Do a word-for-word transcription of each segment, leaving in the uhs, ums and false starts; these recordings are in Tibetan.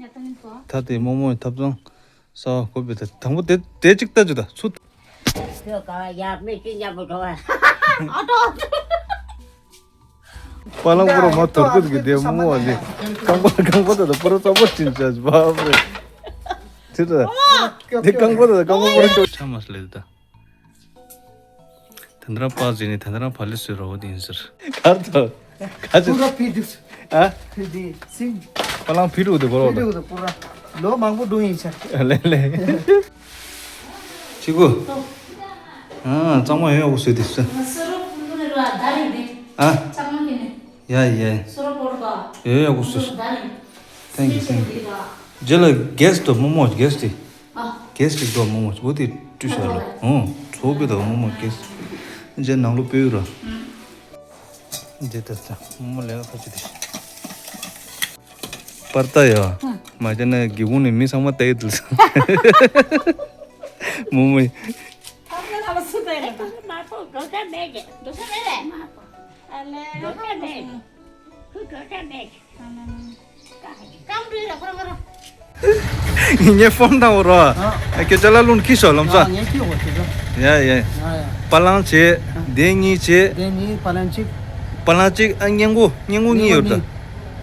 ད་དེ་རྨོ་མོའི་ཐབ་ཚང་གསར་པ་གོ་བི་ད་དང་པོ་དེ་དེ་གཅིག་ལྟ་རྒྱུ་ད་ཚུ། ཁྱོད་ག་ཡར་མི་ཅི་ཉམས་པོ་འགྲོ་བ། ཨ་ཏོ། པ་ལང་པུ་ར་མ་དོར་གི་འདུག་གི་དེ་རྨོ་མོ་བ་ལི། རྐང་པ་རྐང་པ་ད་ད་པུ་ར་ཙམ་པོ་ཅིན་ཅ་བ་བ་རེད། དེ་ད་དེ་རྐང་པ་ད་ད་རྐང་པ་པུ་ར་ཅོ་ཆ་མ་སླེབས་ད། དེ་འདྲ་པ་ཟེར་ནས་དེ་འདྲ་བ་ལི་སུ་རོ་དེ་ཡིན་ཟེར། གར་དུ། ག་ཚོད། པུ་ར་ཕི་དུས། ཨ། ཕི་དི་སིང་། པ་ལང་ཕི་རུ་དེ་བོ་རོ་ཕི་དུ་དེ་པུ་ར། ལོ་མང་པོ་འགྲོ་ཡིན་ཆ། ལེ་ལེ། ཅི་གོ། ཨ་གཙང་མ་ཡོད་ཡོད་གོ་སུ་དེ་སུ། སུ་རོ་ཕུ་ལུ་ནི་ར་ད་རིང་དེ། ཨ། གཙང་མ་དེ་ནི། ཡ་ཡ། སོ་ར་པོར་ག་ཡོད་ཡོད་གོ་སུ། ད་རིང་། Thank you, thank you. རྗེས་ལ་གེ་སི་དུ་རྨོ་མོ་གེ་སི་དེ། ཨ། གེ་སི་དེ་དུ་རྨོ་མོ་འོ་དེ་བཀྲུས་བཞག་ལ། ཨོ། ཚོགས་པའི་དུ་རྨོ་མོ་གེ་སི། རྗེས་ནང་ལོ་སྤོས་ར། རྗེས་ད་ད་རྨོ་མོ་ལས་ཀ་ཁ་ཅི་དེ། པར་ཏ་ཡ། མ་བྱས་ན་སྒེའུ་ཁུང་ནས་མི་ཚང་མ་བལྟས་འདུག་རྨོ་མོ། ཨ་ཁ་ལ་སུ་བལྟས་རེད། མ་པོ་འགྲོ་ཆ་མེད་གི། འགྲོ་ཆ་མེད་རེད། མ་པོ། ཨ་ལེ། འགྲོ་ཆ་མེད། ཁོ་འགྲོ་ཆ་མེད། ངས་ཕོན་བཏང་བ་རོ། ཨ། ཁྱེད་ཅག་ལ་ལུང་ཁྱི་ཤོག་ལམ་ས། ངས་ཁྱི་འོ་ཁྱི་ཤོག་ཡ་ཡ། ཡ་ཡ། པ་ལང་བྱེད། ཨ། དེ་གཉིས་བྱེད། དེ་གཉིས་པ་ལང་གཅིག་པ་ལང་གཅིག་ཨ་སྙན་གོ་སྙན་གོ་གཉིས་ཡོད་ད།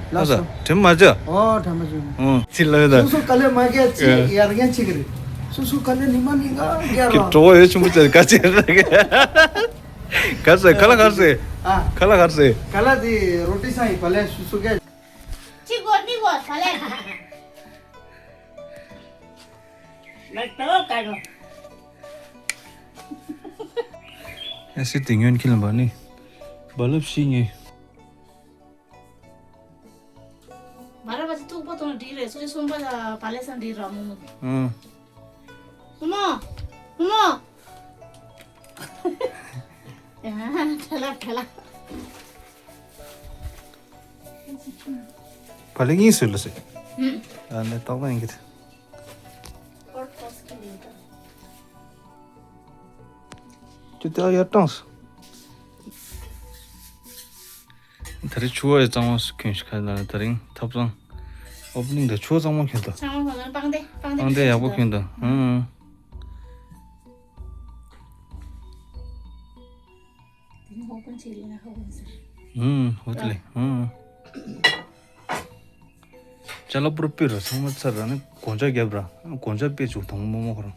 ལགས་སོ། དྲི་མ་བྱ། ཨོ་དྲི་མ་བྱ། ཨོ། ཅི་ལ་ཡོད་ད། སོ་སོ་དཀའ་ལས་མ་རྒྱག་ཅི་ཡར་རྒྱག་ཅི་གི་རེད། སོ་སོ་དཀའ་ལས་ནི་མ་ནི་ང་རྒྱག་རོགས། གྲོགས་ཡོད་ཆུང་པོ་ཅག་ག་ཅི་རེད། ག་ཟེ་ཁ་ལ་ག་ཟེ། ཨ། ཁ་ལ་ག་ཟེ། ཁ་ལ་དེ་རོ་ཏི་སང་ཡི་བ་ལས་སུ་སུ་ག་ཅི་གོ་ནི་གོ་ས་ལས། ལ་ཏོ་ཀ་རོ། ཨེ་སི་དེ་ཉོན་ཁྱིལ་བ་ནི། བ་ལབ་ཤི་ངེ། བ་ར་བ་ཅི་ཐུག་པོ་དང་འདྲི་རེད། སུ་ཅི་སུམ་པ་ལ་བ་ལས་སང་འདྲི་ར་མོ་མོ། ཨང་། བུ་མོ། བུ་མོ། ཁྲ་ལ་ཁྲ་ལ། བ་ལི་གཉིས་སུ་ལ་སེ། ཨ་ནི་ཏག་ཏག་ཡིན་གི། ཅི་ཏི་ཨ་ཡར་བཏང་སོ། ད་རེས་ཆུ་བ་ཡི་གཙང་བ་སུ་ཁྱོད་ཤི་ཁ་ལ་ད་རིང་ཐབ་ཚང་། ཨོ་པ་ནིང་ད་ཆུ་བ་གཙང་མ་ཁྱོད་ད། གཙང་མ་ཁྱོད་ད་པང་སྟེ་པང་སྟེ་པང་སྟེ་ཡག་པོ་ཁྱོད་ད། ཧུང་། དེ་ནི་ཧོ་པན་ཆེ་ལེ་ན་ཧོ་པན་ཟེར། ཧུང་ཧོ་ཏི་ལེ་ཧུང་། ཅ་ལག་པུར་སྤོས་ར་ཚང་མ་ཚར་ར་ནི་གོང་ཆ་རྒྱབ་ར་གོང་ཆ་སྤོས་བཅུག་དང་མོ་མོ་ཁོ་རང་།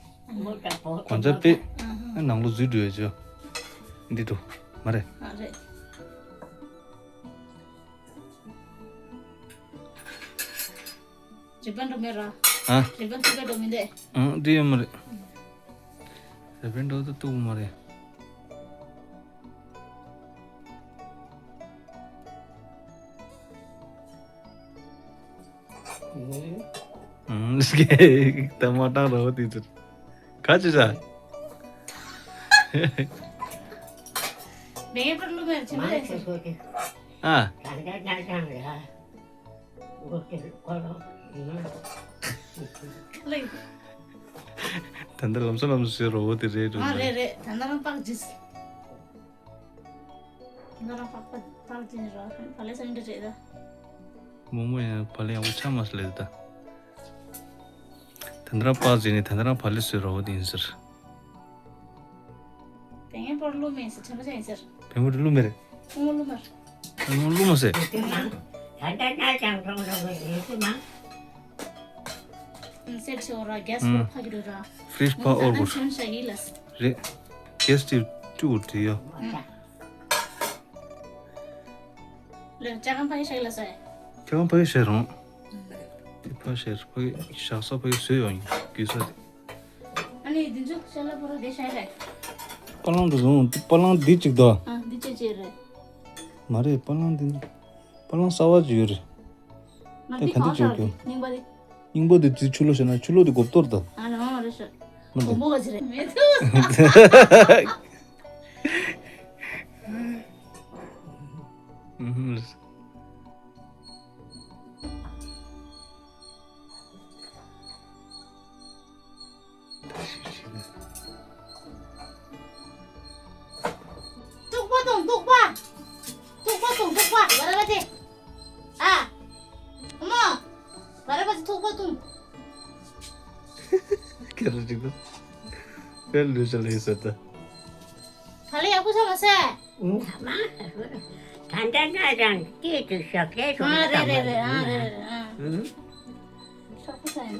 གོང་ཆ་སྤོས། ཨ་ནང་ལོ་འཛུལ་འགྲོ་ཡ་ཅོ། འདི་འགྲོ། མ་རེད། ཨ་རེད། རི་བན་འགྲོ་མེད་ར། ཨ། རི་བན་ཐུག་ག་འགྲོ་མི་འདུག་ཨང་འདི་ཡོད་མ་རེད། རི་བན་འགྲོ་ད་ཐུག་མ་རེད། ཨང་ད་མ་བཏང་རོགས་དེ་ཚོ། ག་ཅི་ཟ། མེ་པར་ལུ་མེར་ཆེ་མ་རེད། ཨ། ད་ལྟ་ལམ་སང་ལམ་སང་ཟེར་རོ་བོ་དེ་རེད་འགྲོ། ཨ་རེད་རེད། ད་ལྟ་རང་པགས་ཅིས། ད་ལྟ་རང་པགས་པ་པགས་ཅིས་རོ། བ་ལེ་སང་འདྲ་རེད་ད། མོ་མོ་ཡང་བ་ལེ་ཡག་པོ་ཆ་མ་སླེབས་ད། ད་ལྟ་རང་པགས་ཅིས་ནི་ད་ལྟ་རང་བ་ལེ་སུ་རོ་བོ་དེ་ཡིན་ཟེར། བེང་པོར་བླུགས་མེད་ཟེར་དྲན་པ་ཅན་ཟེར། བེང་པོར་བླུགས་མེད་རེད། ཁོང་བླུགས་མར། ཁོང་བླུགས་མ་ཟེར། ད་ལྟ་ན་ཅང་ཁྲོང་ཁྲོང་གི་ཡིན་སྲིད་མ། སེར་ཆེ་བ་ར་གེ་སི་ཕ་གི་རུ་ར། ཧྥི་རིཇ་ཕ་ཨོར་གོ་རེད། གེ་སི་དེ་བཅུག་དེ་ཡོ། ལེ་ཅ་གང་ཕ་གི་ཤ་གི་ལ་ས། ཅ་གང་ཕ་གི་ཤ་རང་། དེ་ཕ་ཤ་ཕ་གི་ཤ་ས་ཕ་གི་བཟོས་ཡོང་གི་ས་དེ། ཨ་ནི་འདི་ཚོ་ཤ་ལ་པོ་ར་དེ་ཤ་རེད། པ་ལང་དུ་བཟུང་པ་ལང་འདི་གཅིག་དོ། ཨ་འདི་ཅེ་ཅེ་རེད། མ་རེད། པ་ལང་འདི་པ་ལང་གསར་བ་ཅིག་ཡོད་རེད། ང་ད་འདི་ག་འདི་གང་ཅིག་ཤ་གི་རེད། རྙིང་པ་དེ། རྙིང་པ་དེ་དེ་ཆུ་ལོ་ཤ་ན་ཆུ་ལོ་དེ་གོབ་གཏོར་དོ། ཨ་རེད་མ་རེད་ཤ། མ་གོམ་པོ་བ་ཅི་རེད་མེད་ཐུ། ཨུ་ཧུ། ཐུག་པ་དང་ཐུག་པ། ཐུག་པ་དང་ཐུག་པ་བ་ར་བ་ཏེ། ཨ། ཨ་མ། བ་ར་བ་ཏེ་ཐུག་ ཁོ་ཏུང་། ཁྱེད་རང་ཅིག་ཏུ། དཔེ་ལུས་བྱ་ལས་ཟེར་ད། ད་ལས་ཡག་པོ་ཆགས་མ་ཟད། ད་མ་ད་འདྲ་འདྲ་རང་སྐད་དུ་ཞོགས་ལས་སོང་། ཨ་རེད་རེད་རེད། ཨ་རེད་རེད། ཨ། ཨུ། ཤོག་པོ་ཟ་ཡིན།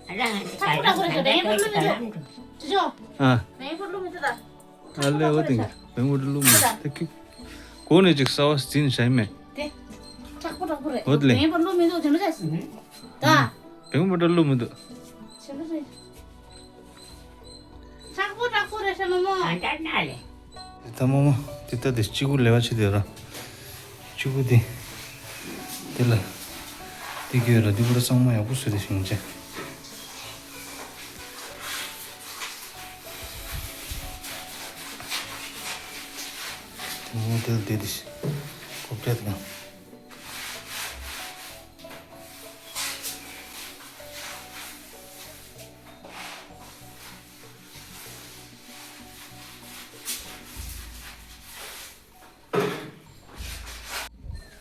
ཨ་རང་ད་ཁོ་ད་ཁོ་རེད་ཟེར། ད་ཡིན་པ་བླུག་མི་འདུག་ཅི་ཅོ། ཨ། ད་ཡིན་པ་བླུག་མི་འདུག་ད། ཨ་ལེ། འོ་དེ་བེང་བུ་ལུ་མི་ཏེ་ཀི། གོ་ནས་ཅིག་གསར་བ་འཛིན་བྱ་ཡིན་མེད། དེ། དྲག་པོ་དྲག་པོ་རེད། འོ་དེ་ལེ། བེང་བུ་བླུག་མི་འདུག་ཅི་མི་ཟེར། ད། བེང་བུ་འདྲ་བླུག་མི་འདུག་ཆེ་བོ་རེད། དྲག་པོ་དྲག་པོ་རེད་ཤ་མོ་མོ། ད་ད་ན་ལེ། དེ་ད་མོ་མོ། དེ་ད་དེ་གཅིག་པུ་ལེ་བ་ཆེ་དེ་ར། གཅིག་པུ་དེ། དེ་ལ། དེ་གི་ར་དེ་པུ་ར་གཙང་མ་ཡག་པོ་བཟོས་དེ་ཤིང་ཆེ། དེ་ནས་དེ་ལ་བསྡད་དེ་ཤི། ཀོ་པྲེ་དེ་གང་།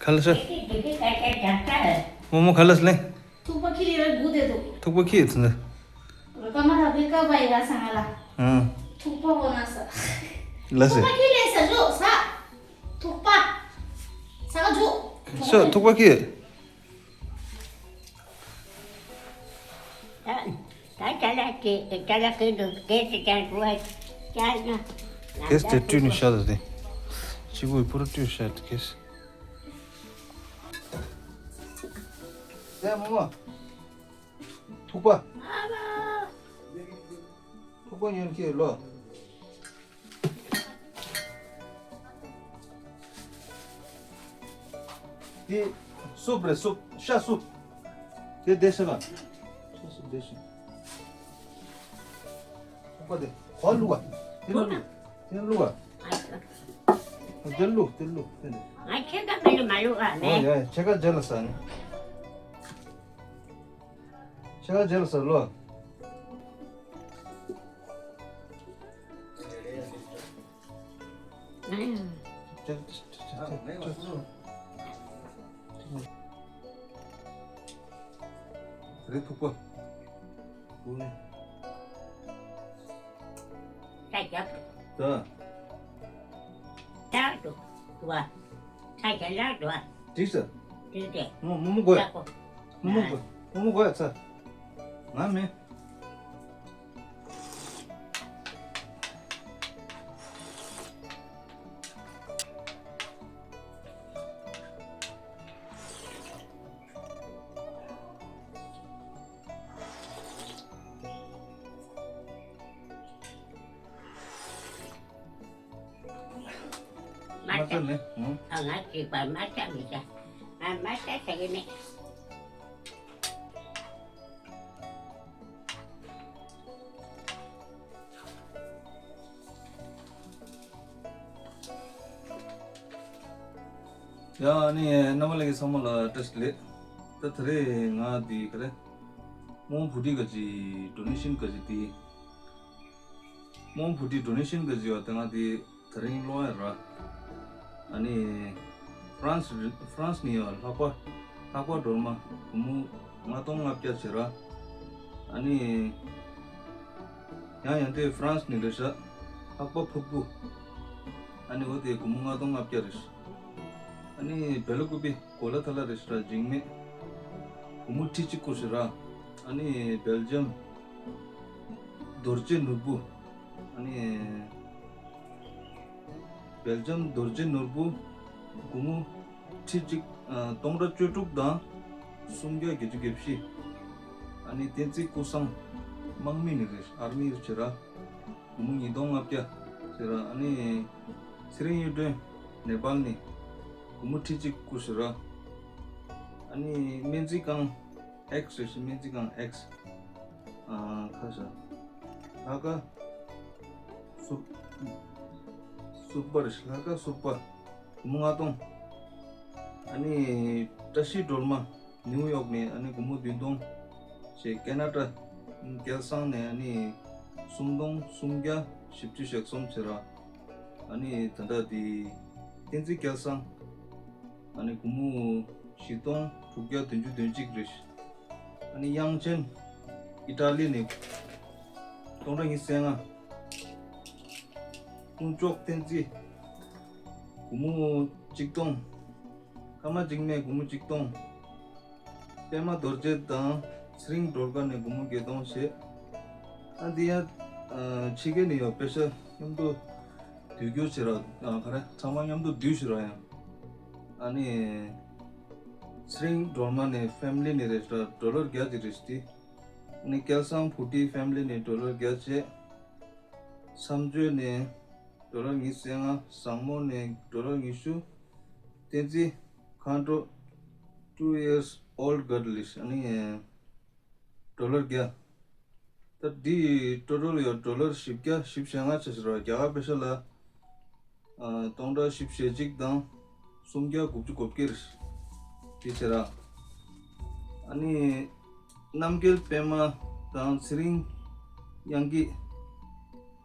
ཁ་ལ་ཤ། མོ་མོ་ཁ་ལ་སླེ། ཐུག་པ་ཁྱི་ལས་ར་དགུ་དེ་འདུག་ཐུག་པ་ཁྱི་ཚུན་ཚ། རོ་ཀ་མ་ར་བི་ཀ་བ་ཡི་ར་ས་ང་ལ། ཨང་། ཐུག་པ་བོ་ན་ས། ལ་སེ། ཐུག་པ་ཁྱི་ལས་ས་འཇུ་ས། ཐུག་པ། ས་ག་འཇུ། ཤ་ཐུག་པ་ཁྱི། ད་ད་ཅ་ལག་དེ་ཅ་ལག་གི་འདུག་དེ་དེ་ཅང་གོ་ཅ་ན། དེ་དེ་བཀྲུས་ནས་ཤ་ད་དེ། གཅིག་པུ་པུ་རུ་བཀྲུས་ཤ་དེ་གེ་སི། དེ་མོ་མོ། ཐུག་པ། ཐུག་པ་ཉོན་ཁྱེར་ལོ། དེ་སུབ་རེད། སུབ། ཤ་སུབ། དེ་དེ་ཤ་ག་ཤ་སུབ་དེ་ཤ། ཐུག་པ་དེ་གོ་བླུག་ག་དེ་ལ་བླུག་དེ་ལ་བླུག་ག་དེ་ལ་བླུག་དེ་ལ་བླུག་དེ་ལ། ང་ཕྱེད་ཀ་མ་ལུས་མ་ལུས་ཨ་ཨོ་ནས། ཡ་ཕྱེད་ཀ་རྗེས་ལ་ཟ་ནི། ཕྱེད་ཀ་རྗེས་ལ་ཟ་ལོ། རེད་ཐུག་པ། ད་རྒྱབ། ད། ད་འགྲོ། འགྲོ་བ། ད་རྒྱབ་ལ་འགྲོ་བ། འགྲིག་ས། འགྲིག་སྟེ། མོ་མོ་མོ་དགོས། ད་གོ་མོ་མོ་དགོས། མོ་མོ་དགོས་ཚ། ང་མེད། མ་མ་ཚ་ནི། ཨང་། ཨ་ང་ཅིག་པ་མ་ཚ་མི་ཚ། ཨ་མ་ཚ་ཚ་གི་མེད། ཡ་ཨ་ནི་རྣམ་པ་ལྷན་རྒྱས་ཚང་མ་ལ་བཀྲ་ཤིས་བདེ་ལེགས། ད་ད་རེས་ང་འདི་ག་རེ། རྨོ་བུ་ཊི་ག་ཅི་ཌོ་ནེ་ཤན་ག་ཅི་དེ། རྨོ་བུ་ཊི་ཌོ་ནེ་ཤན་ག་ཅི་ཡོད་དེ་ང་དེ་ད་རིང་སློང་ཡ་ར། ཨ་ནི་ཧྥ་རན་སི་ཧྥ་རན་སི་ནས་ཡོད་ལྷག་པ་ལྷག་པ་སྒྲོལ་མ་སྒོར་མོ་ལྔ་སྟོང་ལྔ་བརྒྱ་བྱེད་ར། ཨ་ནི་ཡང་ཡང་དེ་ཧྥ་རན་སི་ནས་རེད་ཤག་ལྷག་པ་ཕུར་བུ། ཨ་ནི་འོ་དེ་སྒོར་མོ་ལྔ་སྟོང་ལྔ་བརྒྱ་རེད་ཤག་ཨ་ནི་བེ་ལ་ཀུ་པི་གོ་ལ་ཐ་ལ་རེད་ཤག་འཇིགས་མེད། སྒོར་མོ་ཁྲི་གཅིག་བསྐུར་ཤག་ར། ཨ་ནི་སྦེལ་ཇམ་རྡོ་རྗེ་ནོར་བུ། ཨ་ནི་སྦེལ་ཇམ་རྡོ་རྗེ་ནོར་བུ། སྒོར་མོ་ཁྲི་གཅིག་ཨ་སྟོང་ཕྲག་བཅུ་དྲུག་དང་སུམ་བརྒྱ་བརྒྱད་ཅུ་གྱ་བཞི། ཨ་ནི་བསྟན་འཛིན་ཀུན་བཟང་དམག་མི་ནི་རེད། ཨར་མི་རེད་ཤག་ར། སྒོར་མོ་ཉིས་སྟོང་ལྔ་བརྒྱ་ཟེར་ར། ཨ་ནི་ཚེ་རིང་གཡུ་སྒྲོན་ནེ་པཱལ་ནས་སྒོར་མོ་ཁྲི་གཅིག་བསྐུར་ཤག་ར། ཨ་ནི་སྨན་རྩིས་ཁང་ཨེགས་རེད་ཤག་སྨན་རྩིས་ཁང་ཨེགས། ཨ་ཁ་ཤ། ལྷ་ཁ་སུ་སུ་པར་ལྷ་ཁ་སུ་པར་སྒོར་མོ་ལྔ་སྟོང་། ཨ་ནི་བཀྲ་ཤིས་སྒྲོལ་མ། ནིའུ་ཡོག་ནས་ཨ་ནི་སྒོར་མོ་བདུན་སྟོང་། ཞེས་ཀེ་ན་ཌ་སྐལ་བཟང་ནས་ཨ་ནི་སུམ་སྟོང་སུམ་བརྒྱ་བཞི་བཅུ་ཞེ་གསུམ་བྱེད་ར། ཨ་ནི་ད་ལྟ་དེ་བསྟན་འཛིན་སྐལ་བཟང་ ཨ་ནི་སྒོར་མོ་བཞི་སྟོང་དྲུག་བརྒྱ་བདུན་ཅུ་དོན་གཅིག་རེད། ཨ་ནི་དབྱངས་ཅན་ཨི་ཊ་ལི་ནས་སྟོང་ཕྲག་ཉི་ཤུ་རྩ་ལྔ། དཀོན་མཆོག་བསྟན་འཛིན་སྒོར་མོ་གཅིག་སྟོང་། ཀརྨ་འཇིགས་མེད་སྒོར་མོ་གཅིག་སྟོང་། པད་མ་རྡོ་རྗེ་དང་ཚེ་རིང་སྒྲོལ་དཀར་ནས་སྒོར་མོ་བརྒྱད་སྟོང་བྱས། ཨ་འདི་ཡང་ཕྱི་རྒྱལ་ནས་ཡོད་པེ་ཤ་མཉམ་དུ་བསྡུས་རྒྱུ་བྱེད་ར། ག་རེ་ཚང་མ་མཉམ་དུ་བསྡུས་ཤིག་ར་ཡང་། ཨ་ནི་ཚེ་རིང་སྒྲོལ་མ་ནས་ཕེ་མི་ལི་ནས་རེད་ར་ཌོ་ལར་བརྒྱ་ཅིག་རེད་དེ། ཨ་ནི་སྐལ་བཟང་བུ་ཁྲིད་ཕེ་མི་ལི་ནས་ཌོ་ལར་བརྒྱ་བྱས། བསམ་བརྗོད་ནས་ཌོ་ལར་ཉི་ཤུ་རྩ་ལྔ། བཟང་མོ་ནས་ཌོ་ལར་ཉི་ཤུ། བསྟན་འཛིན་མཁའ་འགྲོ་two years old girl ལིས་ཨ་ནི་ཌོ་ལར་བརྒྱ། ད་འདི་ཊོ་ཊལ་ཡོད་ཌོ་ལར་བཞི་བརྒྱ་བཞི་བཅུ་ཞེ་ལྔ་ཆ་ཟེར་བ། རྒྱ་གར་པེ་ཤ་ལ་ཨ་སྟོང་ཕྲག་བཞི་བཅུ་ཞེ་གཅིག་དང་སུམ་བརྒྱ་དགུ་བཅུ་གོ་བརྒྱད་རེད། དེ་བྱས་ར། ཨ་ནི་རྣམ་རྒྱལ་པད་མ་དང་ཚེ་རིང་དབྱངས་སྐྱིད།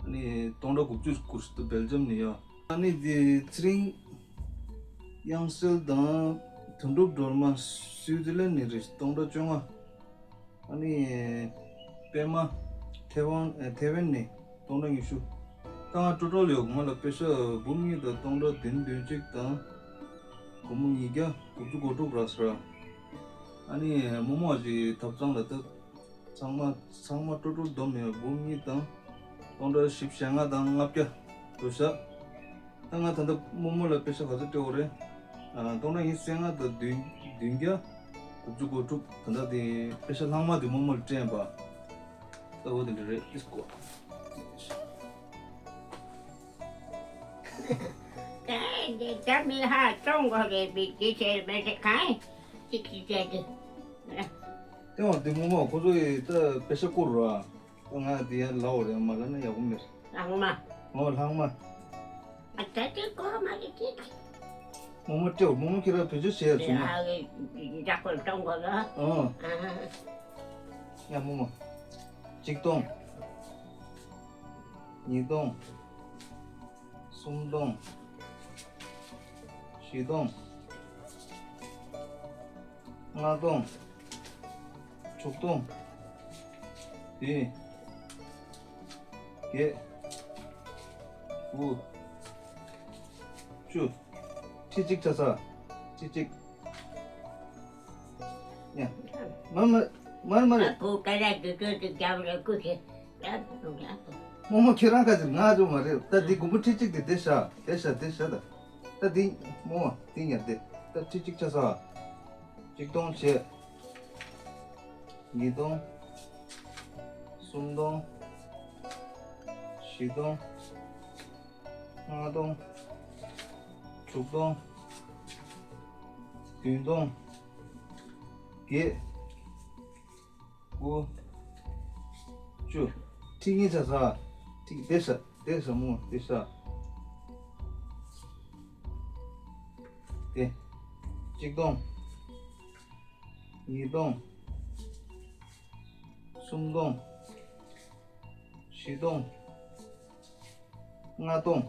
ཨ་ནི་སྟོང་ཕྲག་དགུ་བཅུ་སྐོར་ཞིག་ཏུ་སྦེལ་ཇམ་ནས་ཡོད། ཨ་ནི་དེ་ཚེ་རིང་དབྱངས་གསལ་དང་དོན་གྲུབ་སྒྲོལ་མ་སུའུ་ཙི་ལན་ནས་རེད། སྟོང་ཕྲག་བཅོ་ལྔ། ཨ་ནི་པད་མ་ཐེ་ཝན་ཨ་ཐེ་ཝན་ནས་སྟོང་ཕྲག་ཉི་ཤུ། ད་ང་ཊོ་ཊལ་ཡོད་ང་ལ་པེ་ཤ་འབུམ་གཉིས་དང་སྟོང་ཕྲག་བདུན་དོན་གཅིག་དང་སྒོར་མོ་ཉིས་བརྒྱ་དགུ་བཅུ་གོ་དྲུག་རག་སོང་ར། ཨ་ནི་རྨོ་མོ་ཅིག་ཐབ་ཚང་ལ་ད། ཚང་མ་ཚང་མ་ཊོ་ཊལ་བསྡོམས་ནས་འབུམ་གཉིས་དང་སྟོང་ཕྲག་བཞི་བཅུ་ཞེ་ལྔ་དང་ལྔ་བརྒྱ་འགྲོ་ཤག་ད་ང་ད་ལྟ་རྨོ་མོ་ལ་པེ་ཤ་ག་ཚོད་སྤྲད་དགོས་རེད། ཨ་སྟོང་ཕྲག་ཉི་ཤུ་རྩ་ལྔ་དང་བདུན་བདུན་བརྒྱ་དགུ་བཅུ་གོ་དྲུག་ད་ལྟ་དེ་པེ་ཤ་ལྷག་མ་དེ་རྨོ་མོ་ལ་སྤྲད་པ། ད་འོ་དེ་འདྲ་རེད་ཨིས་ཀོ། ད་མི་ཧ་གཏོང་དགོས་རེད་པས་དེ་བྱས་པས་དེ་གང་ཅིག་ཅིག་བྱས་ཏེ། ལྟེ་བ་འདི་རྨོ་མོ་ཁོ་ཚོ་ཡི་ད་པེ་ཤ་བསྐུར་ར། ང་འདི་ཡར་ལའོ་རེད་མ་ལ་ན་ཡག་པོ་མེད། ལྷག་མ། ཨོ་ལྷག་མ། ཨ་ད་དེ་གོ་མ་རེད་དེ། རྨོ་མོ་སྤྲེའུ་རྨོ་མོ་ཁྱེད་རང་བེད་སྤྱོད་བྱས་སོང་ན། ཨ་འདྲ་ཁོ་གཏོང་དགོས་ལ། ཨོ། ཨ། ཡ་རྨོ་མོ། གཅིག་སྟོང་། ཉིས་སྟོང་། སུམ་སྟོང་། བཞི་སྟོང་། ལྔ་སྟོང་། དྲུག་སྟོང་། བདུན། བརྒྱད། དགུ། བཅུ། ཁྲི་གཅིག་ཆ་ས། ཁྲི་གཅིག་ཡ། མ་མ། མ་རེད་མ་རེད། ཨ་ཁུ་ཀ་ར་དུ་དུ་དུ་རྒྱབ་རེ་ཀུ་ཤེ། རྒྱབ་རེ་ཀུ་ཤེ། རྨོ་མོ་ཁྱེད་རང་ཁ་ཅིག་ང་ཚོ་མ་རེད་ད་འདི་དགུ་པོ་ཁྲི་གཅིག་དེ་དེ་ཤ་དེ་ཤ་དེ་ཤ་ད། ད་འདི་རྨོ་མོ་འདི་ཉར་དེ་ད་ཁྲི་གཅིག་ཆ་ས། གཅིག་སྟོང་བྱས། ཉིས་སྟོང་། སུམ་སྟོང་། བཞི་སྟོང་། ལྔ་སྟོང་། དྲུག་སྟོང་། བདུན་སྟོང་། བརྒྱད། དགུ། བཅུ། ཁྲི་གཉིས་ཆ་ས། ཁྲི་དེ་ས་དེ་ས་རྨོ་དེ་ས། དེ། གཅིག་སྟོང་། ཉིས་སྟོང་། སུམ་སྟོང་། བཞི་སྟོང་། ལྔ་སྟོང་།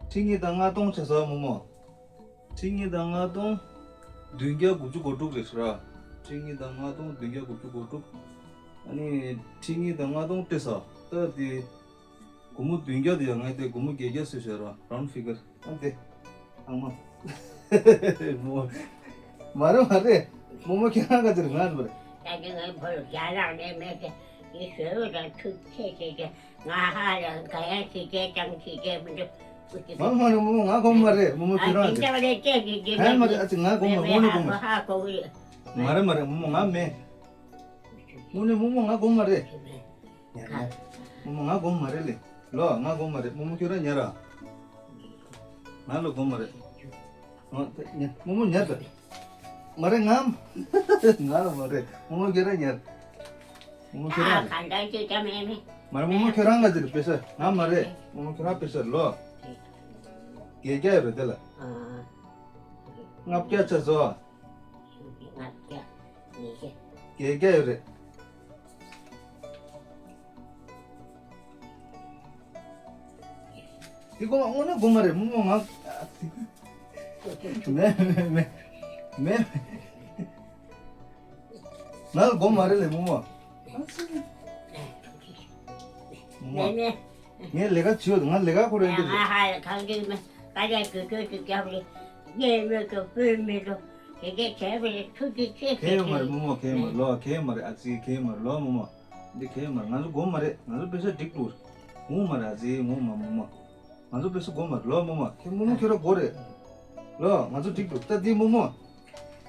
ཁྲི་གཉིས་དང་ལྔ་སྟོང་བྱས་ས་རྨོ་མོ། ཁྲི་གཉིས་དང་ལྔ་སྟོང་། བདུན་བརྒྱ་དགུ་བཅུ་གོ་དྲུག་རེད་ཟེར་ར། ཁྲི་གཉིས་དང་ལྔ་སྟོང་བདུན་བརྒྱ་དགུ་བཅུ་གོ་དྲུག་ཨ་ནི་ཁྲི་གཉིས་དང་ལྔ་སྟོང་སྤྲད་ས། ད་དེ། སྒོར་མོ་བདུན་བརྒྱ་དེ་ཡང་ངས་དེ་སྒོར་མོ་བརྒྱད་བརྒྱ་བཟོས་བཞག་ར་round figure ཨ་དེ། ཨ་མ། མོ། མ་རེད་མ་རེད། རྨོ་མོ་ཁྱེད་རང་ག་ཚོད་རེད་ང་རེད་མ་རེད། ད་དེ་ངའི་ཕོ་ལོ་རྒྱ་ལག་ནས་མེད་དེ། དེ་བཟོས་པ་དང་ཐུགས་ཆེ་ཆེ་ཆེ། ང་ཧ་ལ་ག་ཡང་ཞིག་བྱས་ཀྱང་ཞིག་བྱས་མི་འདུག་མ་མ་རེད་རྨོ་མོ་ང་དགོངས་མ་རེད་རྨོ་མོ་ཁྱོད་རང་ཨ་ཅིག་ཧ་མ་རེད་ཨ་ཅིག་ང་དགོངས་མ་དངོས་གནས་དགོངས་མ་རེད། མ་རེད་མ་རེད་རྨོ་མོ་ང་མེད། དངོས་གནས་རྨོ་མོ་ང་དགོངས་མ་རེད། ཉར་ཉར། རྨོ་མོ་ང་དགོངས་མ་རེད་ལེ། ལོ་ང་དགོངས་མ་རེད་རྨོ་མོ་ཁྱོད་རང་ཉར་ར། ང་ལ་དགོངས་མ་རེད། ཨོ་ཉར་རྨོ་མོ་ཉར་ད། མ་རེད་ང་། ང་ལ་མ་རེད་རྨོ་མོ་ཁྱོད་རང་ཉར། རྨོ་མོ་ཁྱོད་རང་རེད། ག་འདྲ་ཅིག་ཀྱང་མེད་མེད། མ་རེད་རྨོ་མོ་ཁྱོད་རང་ང་ཟེར་པེ་ས་ང་མ་རེད་རྨོ་མོ་ཁྱོད་རང་པེ་ས་ལོ། བརྒྱད་བརྒྱ་ཡོད་རེད་དེ་ལ། ལྔ་བརྒྱ་ཆ་བཟོ། ལྔ་བརྒྱ། ཉིས་བརྒྱ། བརྒྱད་བརྒྱ་ཡོད་རེད། འདི་དགོངས་དངོས་གནས་དགོངས་མ་རེད་རྨོ་མོ་ང་། མེད་མེད་མེད་མེད། ང་ལ་སྒོམ་མ་རེད་ལེ་རྨོ་མོ། རྨོ་མོ། མེད་མེད། ངས་ལས་ཀ་བྱེད་ཡོད། ང་ལས་ཀ་ཁོ་རེད་འདི་རེད། ང་ཧ་ལས་གང་འདྲ་མེད། ཀ་ལས་དུས་ཚོད་ཅིག་རྒྱབ་རེད། ངས་མེད་དོ་བོད་མི་དོ་དེ་འདྲས་བྱས་པ་རེད། ཐུགས་རྗེ་ཆེ་ཟེར། ཁྱེད་ཡོད་མ་རེད་རྨོ་མོ། ཁྱེད་ཡོད་མ་རེད་ལོ། ཁྱེད་ཡོད་མ་རེད་ཨ་ཙི། ཁྱེད་ཡོད་མ་རེད་ལོ་རྨོ་མོ། འདི་ཁྱེད་ཡོད་མ་རེད། ང་ཚོ་སྒོམ་མ་རེད། ང་ཚོ་པེ་ས་འགྲིག་འདུག་ངོ་མ་རེད་ཨ་ཙི། ངོ་མ་རྨོ་མོ། ང་ཚོ་པེ་ས་སྒོམ་མ་རེད་ལོ་རྨོ་མོ། ཁྱེད་རྨོ་མོ་ཁྱོད་ར་སྒོམ་རེད་ལོ། ང་ཚོ་འགྲིག་འདུག་ད་འདི་རྨོ་མོ།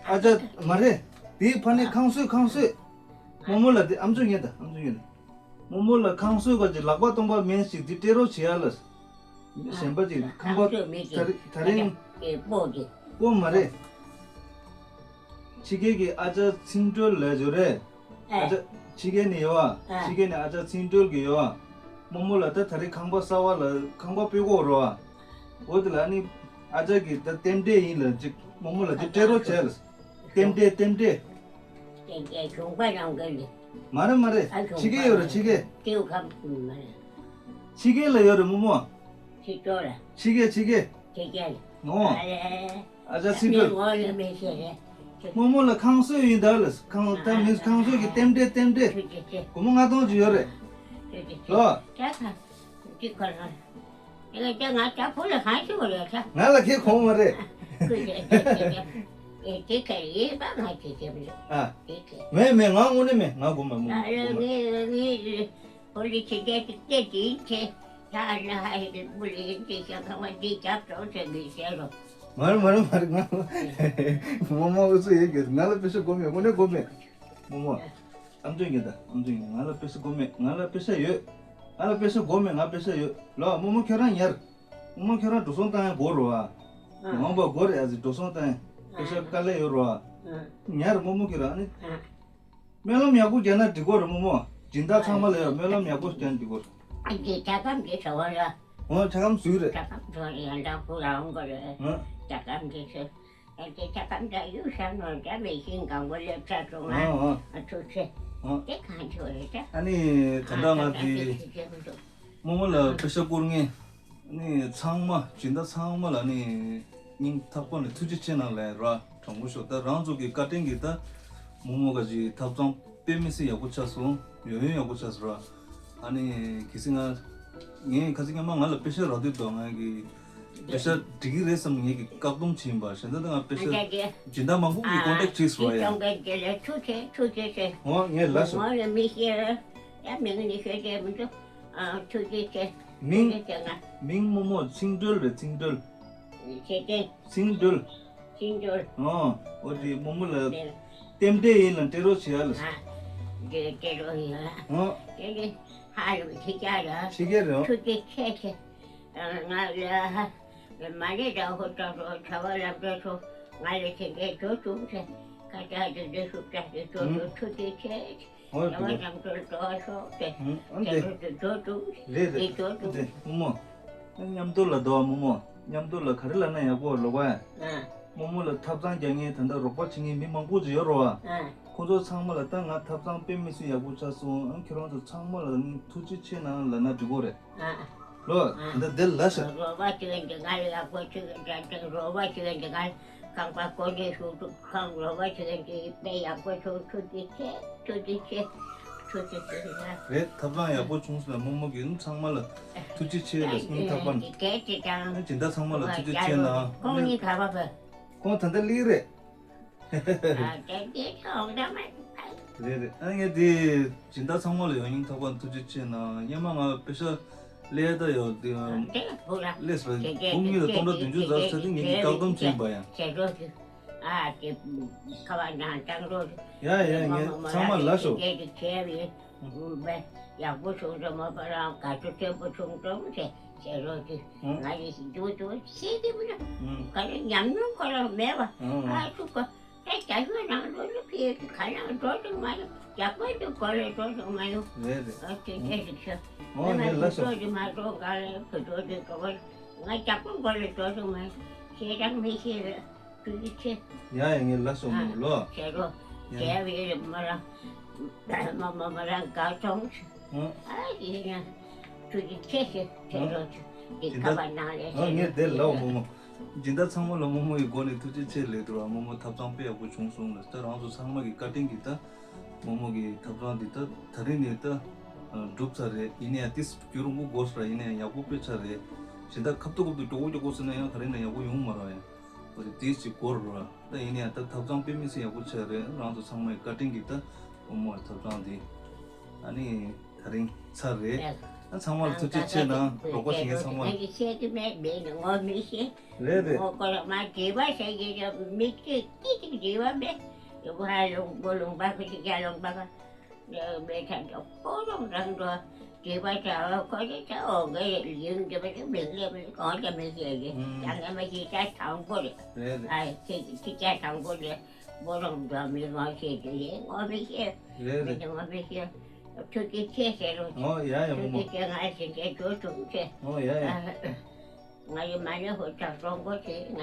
ཨ་ཅག་མ་རེད། དེའི་ཕ་ནི་ཁང་བཟོས་ཁང་བཟོས། རྨོ་མོ་ལ་དེ་ཨམ་ཅོག་ཉན་ད། ཨམ་ཅོག་ཉན་ད། རྨོ་མོ་ལ་ཁང་བཟོས་ག་ཅིག་ལག་པ་སྟོང་པ་མེད་ཞིག་དེ་སྤྲད་རོགས་བྱེད་ཡ་ལ། གཞན་པ་ཅིག་ཁང་པ་ད་རིང་ད་རིང་སྤོ་གི་སྤོ་མ་རེད། ཕྱི་རྒྱལ་གྱི་ཨ་ཅག་ཚིང་སྒྲོལ་ལ་ཅོ་རེད། ཨ་ཅག་ཕྱི་རྒྱལ་ནས་ཡོད་ཨ། ཕྱི་རྒྱལ་ནས་ཨ་ཅག་ཚིང་སྒྲོལ་གྱི་ཡོད་ཨ། རྨོ་མོ་ལ་ད་ད་རིང་ཁང་པ་གསར་པ་ལ་ཁང་པ་སྤོ་གོ་རོགས་ཨ། འོ་དེ་ལ་ནི་ཨ་ཅག་གིས་ད་རྟེན་འབྲེལ་ཡིན་ལ་ཅིག་རྨོ་མོ་ལ་ཅིག་སྤྲད་རོགས་བྱས་ལ། རྟེན་འབྲེལ་རྟེན་འབྲེལ། རྟེན་འབྲེལ་གཞུང་པ་རང་གི་ལས། མ་རེད་མ་རེད། ཨ་ཕྱི་རྒྱལ་ཡོད་རེད་ཕྱི་རྒྱལ། ཏེའུ་ཁམས་མ་རེད། ཕྱི་རྒྱལ་ལ་ཡོད་རེད་རྨོ་མོ། ཕྱི་ལོགས་ལ། ཕྱི་རྒྱལ་ཕྱི་རྒྱལ། ཕྱི་རྒྱལ་ལ། ཨོ། ཨ་ལས། ཨ་ཅག་ཚིག་མི་འགྲོ། ངོ་ལ་མི་ཤེས་རེད། རྨོ་མོ་ལ་ཁང་བཟོས་ཡིན་ད་ལ་ཁང་ད་མི་ཁང་བཟོས་ཀྱི་རྟེན་འབྲེལ་རྟེན་འབྲེལ། ཐུགས་རྗེ་ཆེ། སྒོར་མོ་ལྔ་སྟོང་ཅིག་ཡོད་རེད། ཐུགས་རྗེ་ཆེ། ལོ། ད་ཁ་ཅིག་ཁོ་རང་། ང་ལ་ཁྱེད་གོང་མ་རེད། ཨ། མེད་མེད་ང་དངོས་གནས་མེད། ང་གོང་མ་མོ་གོང་མ། མ་རེད་མ་རེད་མ་རེད། ང་རྨོ་མོ་ཨུ་ཚུགས་ཡོད་གི། ང་ལ་པེ་ཤ་དགོས་མེད། དངོས་གནས་དགོས་མེད། རྨོ་མོ། ཨམ་ཅོག་ཉན་ད། ཨམ་ཅོག་ཉན། ང་ལ་པེ་ཤ་དགོས་མེད། ང་ལ་པེ་ཤ་ཡོད། ང་ལ་པེ་ཤ་དགོས་མེད། ང་པེ་ཤ་ཡོད་ལོ། རྨོ་མོ་ཁྱོད་རང་ཉར། རྨོ་མོ་ཁྱོད་རང་འགྲོ་སོང་བཏང་ཡ་དགོས་རོ་ཨ། ཡོང་བ་དགོས་རེད་ཨ་ཟེར། འགྲོ་སོང་བཏང་ཡ་པེ་ཤ་དཀའ་ལས་ཡོད་རོ་ཨ། ཉར་རྨོ་མོ་ཁྱོད་རང་ནི། སྨོན་ལམ་ཡག་པོ་རྒྱག་ན་འགྲིག་གོ་རེད་རྨོ་མོ། སྦྱིན་བདག་ཚང་མ་ལ་ཡང་སྨོན་ལམ་ཡག་པོ་རྒྱག་ན་འགྲིག་གོ་རེད། ཨ་ཅེ་ཇ་ཁམ་གྱི་བྱ་བ་ལ། འོ་ཇ་ཁམ་ཟུག་རེད། ཇ་ཁམ་ཚོ་ཡང་འདྲ་ཁུ་རང་གོ་རེད། ཇ་ཁམ་གྱི་ཚོ། ཨ་ཅེ་ཇ་ཁམ་འདྲ་གཡུག་ཤར་ནོ་འདྲ་མེ་ཤིང་གང་གོ་སླེབས་ཚར་སོང་ང་། ཨ་ཐུགས་ཆེ། དེ་གང་ཆོག་རེད་ད། ཨ་ནི་ད་ལྟ་ང་དེ་རྨོ་མོ་ལ་པེ་ཤ་བསྐུར་ངེས། ནི་ཚང་མ་སྦྱིན་བདག་ཚང་མ་ལ་ནི་སྙིང་ཐག་པ་ནས་ཐུགས་རྗེ་ཆེ་གནང་ལེ་ར། དྲང་པོ་ཤོད། ད་རང་ཚོ་གི་བཀའ་དྲིན་གྱིས་ད་རྨོ་མོ་ག་ཅིག་ཐབ་ཚང་དཔེ་མི་སྲིད་ཡག་པོ་ཆགས་སོང་། ཡོན་ཡོན་ཡག་པོ་ཆགས་སོང་ར། ཨ་ནི་གལ་སྲིད་ང་ངས་ཁ་སང་སྔོན་མ་ང་ལ་པེ་ཤ་རག་དུས་དོ་ང་གི་པེ་ཤ་འགྲིག་གི་རེད་བསམ་ངས་ཀྱི་བཀག་སྡོམ་བྱིན་པ་གཞན་ད་ང་པེ་ཤ་སྦྱིན་བདག་མང་པོ་གི་ཀོན་ཊེག་བྱས་སོང་ཡ། ཐུགས་རྗེ་ཆེ་ཐུགས་རྗེ་ཆེ། འོ་ངས་ལ་སོང་། ངོ་ལ་མི་ཤེས་ར། ཡ་མིང་ནི་ཤོད་ཀྱི་མི་འདུག་ཨ་ཐུགས་རྗེ་ཆེ། མིང་། ཐུགས་རྗེ་ཆེ་ང་། མིང་རྨོ་མོ་ཚིང་སྒྲོལ་རེད་ཚིང་སྒྲོལ། ཆེ་ཆེ། ཚིང་སྒྲོལ། ཚིང་སྒྲོལ། ཨོ། འོ་དེ་རྨོ་མོ་ལ་རྟེན་འབྲེལ་ཡིན་ལ་སྤྲད་རོགས་བྱེད་ཡ་ལ། ཨ། འདི་སྤྲད་རོགས་ཡིན་ལ། ཨོ། དེ་ནི་ཧ་ལམ་ཕྱི་རྒྱལ་ལ། ཕྱི་རྒྱལ་རེད། ཐུགས་རྗེ་ཆེ་ཆེ། ང་ལ་ཧ། མ་ཎི་དང་ཧོ་ཏོ་ཧོ་བྱ་བ་ལམ་འགྲོ་ཚོ་ང་ལ་དེ་འདྲའི་འགྲོ་བྱུང་ཚེ་ཁ་ཏ་དེ་འདྲའི་ཤུགས་དྲག་དེ་འགྲོ་འགྲོ་ཐུགས་རྗེ་ཆེ། ཨོ་དེ་བ་ལམ་འགྲོ་འགྲོ་བ་སོགས་དེ་ཨ་དེ་འགྲོ་དེ་འགྲོ་བྱུང་རེད་དེ་རེད་འགྲོ་བྱུང་། དེ་རྨོ་མོ། མཉམ་དུ་ལ་དོ་རྨོ་མོ། མཉམ་དུ་ལ་ག་རེ་ལབ་ན་ཡག་པོ་ལོ་ག་ཨ། རྨོ་མོ་ལ་ཐབ་ཚང་རྒྱག་མཁན་ད་ལྟ་རོགས་པ་བྱེད་མཁན་མི་མང་པོ་ཅིག་ཡོད་རོ་བ། ཨ། ཁོང་ཚོ་ཚང་མ་ལ་ད་ང་ཐབ་ཚང་དཔེ་མི་སྲིད་ཡག་པོ་ཆགས་སོང་། ཨ་ཁྱེད་རང་ཚོ་ཚང་མ་ལ་ནི་ཐུགས་རྗེ་ཆེ་གནང་ལབ་ན་འགྲིག་གོ་རེད། ཨ། ལོ། ཨ། ད་ལྟ་དེ་ལ་ཤ། རོགས་པ་བྱེད་མཁན་དེ་ང་ལ་ཡག་པོ་ཅིག་ད་དེ་རོགས་པ་བྱེད་མཁན་དེ་ང་ལ་ཁང་པ་སྐོར་ནས་ཞུགས་འདུག་ཁང་རོགས་པ་བྱེད་མཁན་དེ་དཔེ་ཡག་པོ་བྱུང་ཐུགས་རྗེ་ཆེ། ཐུགས་རྗེ་ཆེ། ཐུགས་རྗེ་ཆེ་ལ། རེད་ཐབ་ཚང་ཡག་པོ་བྱུང་སོང་ལ་རྨོ་མོ་གིས་ཚང་མ་ལ་ཐུགས་རྗེ་ཆེ་ལ་སྙིང་ཐག་པ་ནས། དེ་དེ་དང་། སྦྱིན་བདག་ཚང་མ་ལ་ཐུགས་རྗེ་ཆེ་ལ། ཁོང་གཉིས་ག་པར་ཕེབས། ཁོང་ད་ལྟ་སླེབས་རེད། ཨ་དེ་དེ་ཐོག་ད་མ། རེད་རེད། ཨ་ངས་དེ་སྦྱིན་བདག་ཚང་མ་ལ་ཡང་སྙིང་ཐག་པ་ནས་ཐུགས་རྗེ་ཆེ་གནང་། སྔོན་མ་ང་པེ་ཤ་སླེབས་ད་ཡོད་དེ། སླེབས་པ་འབུམ་གཉིས་དང་སྟོང་ཕྲག་བདུན་ཅུ་ཙམ་ཚར་དུས་ངེད་ཀྱིས་བཀག་སྡོམ་བྱས་པ་ཡང་། ཨ་དེ་ཁ་བ་ནང་བཏང་རོགས། ཡ་ཡ་ངས་ཚང་མ་ལ་ཤོག་དེ་དེ་བྱས་པའི་ཡག་པོ་བྱུང་སོང་མ་པ་རང་དགའ་སྤྲོ་ཆེན་པོ་བྱུང་སོང་ཟེར་ཟེར་རོགས་ཀྱི། ང་ཡི་ཞིག་འདུག་འདུག་ཤེས་ཀྱི་མི་འདུག་ག་རེ་ཉམས་མྱོང་ཁོ་རང་མེད་པ། ཨ་ཚུགས་པ་ད་རྒྱ་ཤོད་ནང་ལོ་ནི་ཕི་ག་ནང་འགྲོ་ཅིག་མ་ཡོང་། རྒྱ་སྐོར་གྱི་སྐོར་ལ་འགྲོ་ཅིག་མ་ཡོང་། རེད་རེད། ཨ་དེ་འདྲ་ཞིག་ཤོད། ཨོ་ངས་ལ་ཤོག་འགྲོ་ཅིག་མ་འགྲོ་ག་ལ་བུ་འགྲོ་ཅིག་འགྲོ་ག་ང་རྒྱ་སྐོར་སྐོར་ལ་འགྲོ་ཅིག་མ་ཡོང་། ཤེས་རང་མི་ཤེས་རེད། ཐུགས་རྗེ་ཆེ། ཡ་ཡ་ངས་ལ་སོགས་མོ་ལོ། ཟེར་རོ། ཡ། ཟེར་བའི་མ་རང་། མ་མ་མ་རང་དགའ་སོང་། ཨ་ཡིན་ན། ཐུགས་རྗེ་ཆེ་ཞེས་ཟེར་རོ། འདི་ཁ་བ་ནང་ལས་ཨ་ངས་དེ་ལ་མོ་མོ། སྦྱིན་བདག་ཚང་མ་ལ་རྨོ་མོ་ཡི་སྒོ་ནས་ཐུགས་རྗེ་ཆེ་ལབ་འདུག་ར། རྨོ་མོ་ཐབ་ཚང་དཔེ་ཡག་པོ་བྱུང་སོང་ལ། ད་རང་ཚོ་ཚང་མ་གི་བཀའ་དྲིན་གྱིས་ད་རྨོ་མོ་གི་ཐབ་ཚང་འདི་ད་ད་རིང་ནས་ད་གྲུབ་ཚར་རེད། ཡིན་ནའི་ཏིས་རྒྱུན་རིང་པོ་འགོར་སོང་ར། ཡིན་ནའི་ཡག་པོ་དཔེ་ཆགས་རེད། སྦྱིན་བདག་ཁ་ཐུག་ཁ་ཐུག་མགྱོགས་པོ་མགྱོགས་པོ་ཟེར་ན་ཡང་ད་རིང་ནས་ཡག་པོ་ཡོང་མ་རེད་ཡ། འོ་དེ་ཏིས་ཅིག་འགོར་ར། ད་ཡིན་ནའི་ད་ཐབ་ཚང་དཔེ་མི་སྲིད་ཡག་པོ་ཆགས་རེད། རང་ཚོ་ཚང་མའི་བཀའ་དྲིན་གྱིས་ད་རྨོ་མོ་ཐབ་ཚང་འདི་ཨ་ནི་ད་རིང་ཚར་རེད། ཨ་ཚང་མ་ལ་ཐུགས་རྗེ་ཆེ་གནང་། རོགས་པ་བྱེད་མཁན་ཚང་མ་ལ། ངས་བཤད་ཀྱི་མེད། མེད་ནི་ངོ་མི་ཤེས། རེད་རེད། ངོ་ཀོ་ལ་མ་བྲེལ་བ་བྱེད་ཀྱི་ཡོད། མི་ཚེ་ཏིག་ཏིག་བྲེལ་བ་མེད། ཡོང་ཧ་ལུང་པོ་ལུང་པ་ཁུ་ཅིག་ཡ་ལུང་པ་ཁ་མེད་ཐ་འགྲོ་ཁོ་རང་རང་འགྲོ། བྲེལ་བ་བྱ་བ་ཁོ་ཚོ་ཚ་འོ་གེ་ཡིན་གྱི་མི་ཚེ་མི་ལེ་མི་གང་ལ་མི་ཤེས་ཀྱི། ཨུམ། ད་ངས་མ་ཤེས་ཆ་དང་པོ་རེད། རེད་རེད། ཨ་ཁྱེད་ཁྱེད་ཆ་དང་པོ་རེད། མོ་རང་འགྲོ་མི་ངོ་ཤེས་དུ་ཡིན་ངོ་མི་ཤེས། རེད་རེད། མི་ངོ་མི་ཤེས། ཐུགས་རྗེ་ཆེ་ཟེར་རོགས། ཨོ་ཡ་ཡ་མོ་མོ། ཐུགས་རྗེ་ཆེ། ང་ཞིག་འདྲའི་འགྲོ་ཐུབ་ཆེ། ཨོ་ཡ་ཡ། ང་ཡི་མ་ནི་ཧུར་ཐག་གཏོང་དགོས་ཆེ། ང་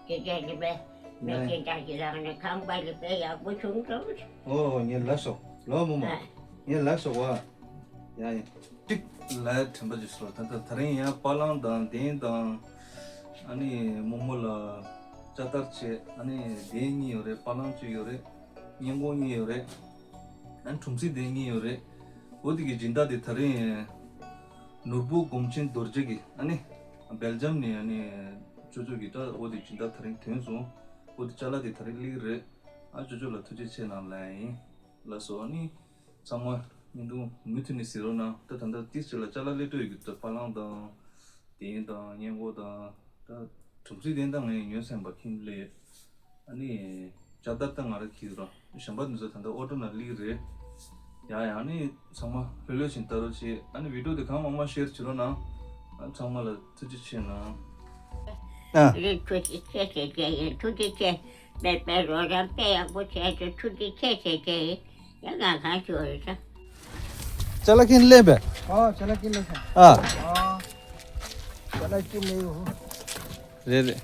དེ་འདྲ་ཡིན་པས་མི་དེ་འདྲ་ཞིག་ལངས་ནས་ཁང་པ་ལ་དཔེ་ཡག་པོ་བྱུང་སོང་། ཨོ་ངས་ལབ་སོང་ལོ་མོ་མོ། ཨ། ངས་ལབ་སོང་བ། ཡ་ཡ། གཅིག་ལ་དྲན་པ་ཅིག་སོང་། ད་ལྟ་ད་རིང་ཡང་པ་ལང་དང་གདན་དང་། ཨ་ནི་རྨོ་མོ་ལ་ཅ་དར་བྱས། ཨ་ནི་གདན་གཉིས་ཡོད་རེད། པ་ལང་གཅིག་ཡོད་རེད། སྔས་མགོ་གཉིས་ཡོད་རེད། ཨ་ནི་གྲུམ་ཚིག་གདན་གཉིས་ཡོད་རེད། འོ་དེ་གི་སྦྱིན་བདག་དེ་ད་རིང་ནོར་བུ་སྒོམ་ཆེན་རྡོ་རྗེ་གི་ཨ་ནི་སྦེལ་ཇམ་ནས་ཨ་ནི་ཅོ་ཅོ་གི་ད་འོ་དེ་སྦྱིན་བདག་ད་རིང་ཐོན་སོང་། འོ་དེ་ཅ་ལག་དེ་ད་རིང་སླེབས་རེད། ཨ་ཅོ་ཅོ་ལ་ཐུགས་རྗེ་ཆེ་གནང་ལབ་ཡིན། ལགས་སོ། ཨ་ནི་ཚང་མ་བརྙན་ཐུང་མུ་མཐུད་ནས་གཟིགས་རོགས་གནང་། ད་ད་ལྟ་ཏིས་ཅི་ལ་ཅ་ལག་སླེབས་འགྲོ་ཡོད་ཀྱི། ད་པ་ལང་དང་གདན་དང་སྔས་མགོ་དང་ད་གྲུམ་ཚིག་གདན་ད་ངས་ཉོས་ཟིན་པ་ཁྱིམ་ལས། ཨ་ནི་ཅ་དར་ད་ང་རང་གིས་རོ་གཞན་པ་འདི་ཚོ་ད་ལྟ་ཨོ་ཊོ་ནང་སླེབས་རེད། ཡ་ཡ། ཨ་ནི་ཚང་མ་ལྷོད་ལྷོད་བཞིན་ལྟ་རོགས་བྱེད། ཨ་ནི་བི་ཌི་ཡོ་དེ་གང་མང་མང་ཤེར་བྱེད་རོགས་གནང་། ཨ་ཚང་མ་ལ་ཐུགས་རྗེ་ཆེ་གནང་། ཨ། རེད། ཐུགས་རྗེ་ཆེ་ཆེ་ཆེ་ཡིན། ཐུགས་རྗེ་ཆེ། དཔེ་དཔེ་རོགས་རམ་དཔེ་ཡག་པོ་བྱས་ཏེ་ཐུགས་རྗེ་ཆེ་ཆེ་ཆེ་ཡིན། ཡ་ང་གང་ཞུ་རེད་ད། ཅ་ལག་ཁྱེར་ལེན་པས། ཨ་ཅ་ལག་ཁྱེར་ལེན་ཤག་ཨ། ཨ་ཅ་ལག་ཁྱེར་ལེན་ཡོད། རེད་རེད།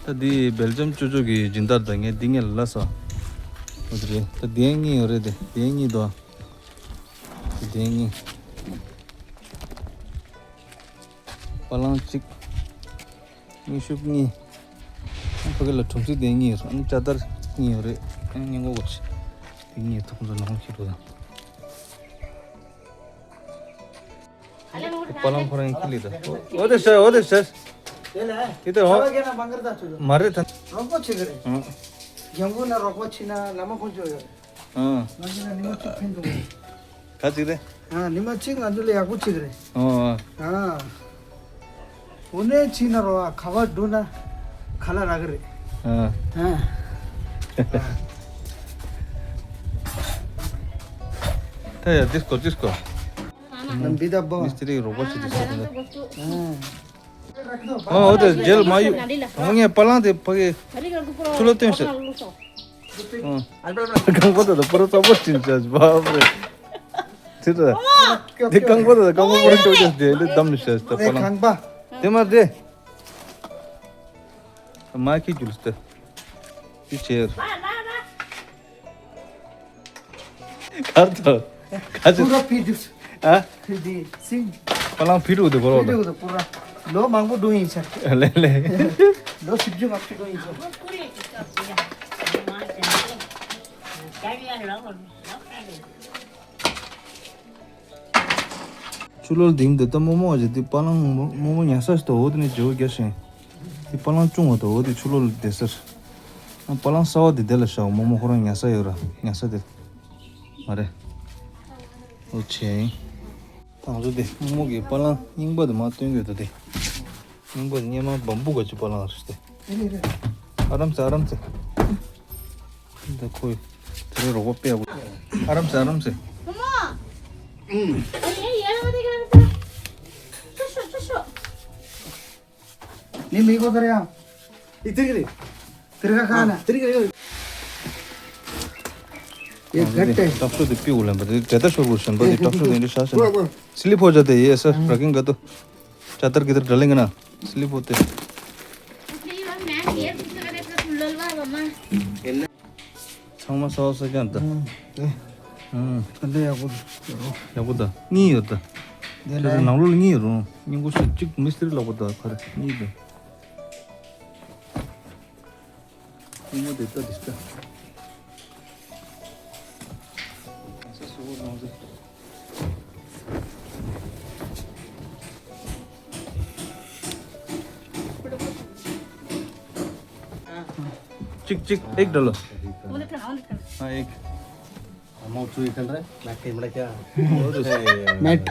ད་འདི་སྦེལ་ཇམ་ཅོ་ཅོ་གི་སྦྱིན་བདག་དང་ངས་འདི་ངས་ལབ་སོང་། འོ་དེ་རེད། ད་གདན་གཉིས་ཡོད་རེད་དེ། གདན་གཉིས་དོ། གདན་གཉིས། པ་ལང་གཅིག་དངུལ་ཤུབས་གཉིས། ཕ་གི་ལ་གྲུམ་ཚིག་གདན་གཉིས་ཡོད་རེད། ཨ་ནི་ཅ་དར་གཉིས་ཡོད་རེད། ཨ་ནི་སྔས་མགོ་གོ་ཆེ། དེ་གཉིས་ཐོག་ཚོ་ནང་ཁྱི་རུ་དང་། པ་ལང་ཁོ་རང་ཁྱི་ལི་ད། འོ་དེ་ཤ། འོ་དེ་ཤ། དེ་ལ་དེ་ད་འོ། ཁ་བ་གན་ན་བང་གར་ད་ཚུ་ཡོད། མ་རེད་ད། རོགས་པ་བྱེད་གི་རེད། ཨང་། ཡང་ཁོ་ན་རོགས་པ་བྱེད་ན་བླ་མ་ཁོ་ཚོ་ཡོད་རེད། ཨང་། ང་ཚོ་ལ་ཉི་མ་གཅིག་ཕན་ཐོགས་རེད། ག་ཅིག་རེད། ཨ་ཉི་མ་གཅིག་ང་ཚོ་ལ་ཡག་པོ་བྱེད་གི་རེད། ཨོ། ཨ། འོ་ནས་ཕྱིན་ན་རོ་ཨ་ཁ་བ་འགྲོ་ན་ཁ་ལ་རག་གི་རེད། ཨ། ཨ། ད་ཡ་ཌིས་ཀོ་ཌིས་ཀོ། ནམ་བི་ད་བོ། མི་སི་ཏི་རི་རོགས་པ་བྱེད་དུ་སོང་ནས། ཨ། ཨོ་ཨོ་དེ་རྒྱལ་མ་ཡུ། ད་ངས་པ་ལང་དེ་ཕ་གི་ཆུ་ལོ་སྟོན་ཤག་ཨང་། རྐང་པ་དེ་ད་པུ་ར་ཚ་པོ་ཅིག་བྱས་བབ་རེད། དེ་ད། དེ་རྐང་པ་དེ་ད་རྐང་པ་པུ་ར་ཅོག་ཅོག་དེ་འདི་བསྡམས་ནས་བྱས་ད་པ་ལང་། དེ་མ་དེ། མ་ཁི་རྒྱུལ་སྟེ། དེ་བྱས། གར་ཐོ། ག་ཅི། པུ་ར་ཕི་དུས། ཨ། ཕི་དི་སིང་། པ་ལང་ཕི་དུ་དེ་བོར་བ་དང་། ཕི་དུ་དེ་པུ་ར། ལོ་མང་པོ་འགྲོ་ཡིན་ཆ། ལེ་ལེ། ལོ་བཞི་བཅུ་ལྔ་བཅུ་འགྲོ་ཡིན་ཆ། ཆུ་ལོལ་དིང་དེ་ལྟ་རྨོ་མོ་བ་ཅིག་དེ་པ་ལང་རྨོ་མོ་ཉལ་ས་ཞིག་ཏོ་འོ་དེ་ནས་བརྗེ་བོ་རྒྱག་ཤིང་། དེ་པ་ལང་ཅུང་བ་དང་འོ་དེ་ཆུ་ལོལ་བསྡད་ས། ཨ་པ་ལང་གསར་བ་དེ་དེ་ལ་བཞག་འོ་རྨོ་མོ་ཁོ་རང་ཉལ་ས་ཡོད་ར་ཉལ་ས་དེ། མ་རེད། འོ་བྱས་ཡིན། ད་ང་ཚོ་དེ་རྨོ་མོ་གི་པ་ལང་རྙིང་པ་དེ་མར་སྟོན་གྱི་ཡོད་ད་དེ། རྙིང་པ་དེ་སྔོན་མ་བམ་བུ་ག་ཅིག་པ་ལང་རེད་དེ། ཨ་རམ་སེ་ཨ་རམ་སེ། ད་ཁོས་དེ་རིང་རོགས་པ་དཔེ་ཡག་པོ། ཨ་རམ་སེ་ཨ་རམ་སེ། རྨོ་མོ། ཨུམ། ཨེ་ཡ་ཡ་བ་དེ་ག་རེད་ད། ཅོ་ཤོ་ཅོ་ཤོ། ནི་མི་གོ་ད་རེད་ཡ། ཨི་དེ་ག་རེད། དེ་རིང་ཁ་ཁ་ན། དེ་རིང་ཁ་ཁ་ན། ཡ་ག་ཏེ། དྲག་ཤོས་དེ་པིའུ་ལེན་པ་དེ་འབྲེལ་ཟླ་ཤོར་བུར་ཞོན་པ་དེ་དྲག་ཤོས་དེ་འདྲ་ཤ་ཤ་ན། སི་ལི་ཕོ་ཅ་དེ་ཡེ་སར་ར་གིན་ག་ཏོ། ཅ་ཏར་གི་ཏར་ཌར་ལིང་ན། སི་ལི་ཕོ་དེ། ཚང་མ་སོ་སོ་ཀྱང་ད། ཨང་། ད་འདི་ཡག་པོ་འདུག་ཡག་པོ་ད། གཉིས་ཡོད་ད། དེ་ལས་ནང་ལོགས་ལ་གཉིས་རུང་། སྙིང་པོ་ཞིག་གཅིག་མི་སྟེར་ལོག་པ་དང་ཁར་གཉིས་དང་། སྙིང་པོ་དེ་ལྟ་དེ་ལྟ། चिक चिक एक डालो। हाँ, एक। हम और चुई कर रहे, मैं कैमरा क्या? मैट।